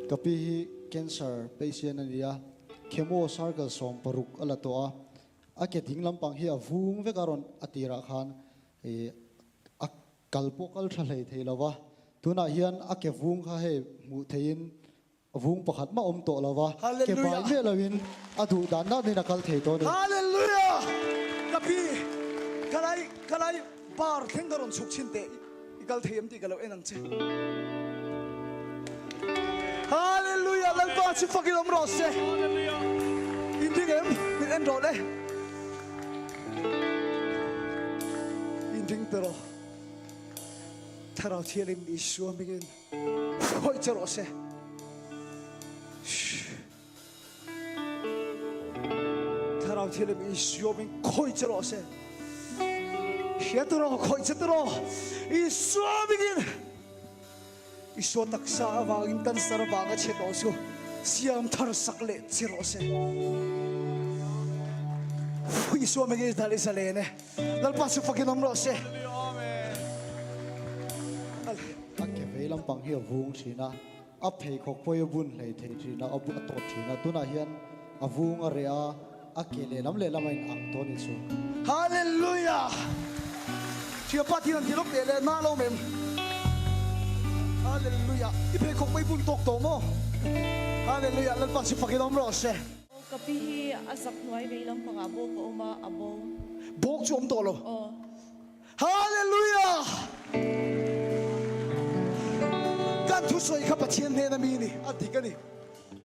Ka pi hi cancer patient a ni a, chemo circle 16 a la tawh a, a ke ding lampang hi a vung vek a rawn a tirah khan ih a kal pawh kal tha hlei thei lo va, tunah hian a ke vung kha hei hmuh theihin vung pakhat mah awm tawh lo va, ke bai miah loin a duh dan danin a kal thei tawh a ni. Hallelujah! Ka pi, ka lai ka lai bar thleng ka rawn chhuk chhin teh i kal thei em tih ka lo en ang che. Hallelujah! Lalpa chu fakin awm rawh se. In ding em? Min en rawh le. In ding pe rawh. Thlarau Thianghlim Isua hmingin khawih che rawh se. Thlarau Thianghlim Isua hming khawih che rawh se. Hria tu rawh, khawih che tu rawh. Isua hmingin Isua taksa avangin cancer avanga chhe tawh chu siam thar sak leh che rawh se. Isua hmingin i dal i zalen e. Lalpa chu fakin awm rawh se. A ke vei lampang hi a vung thin a, a pheikhawk pawh hi a bun hlei thei thin a, a tawt thin a, tunah hian a vung a reh a, a ke lehlam lehlam a in ang tawh a ni chu. Hallelujah! Thianpa thil an ti lawk teh leh na lo mem. Hallelujah! I pheikhawk pawh i bun tawk tawh maw? Hallelujah! Lalpa chu fakin awm rawh se. Aw ka pi hi a zak hnuai vei lampangah bawk a awm a, a bo. Bawk chu awm tawh lo. Aw. Hallelujah! Kan thusawi kha Pathian hnena mi ni, a dik a ni.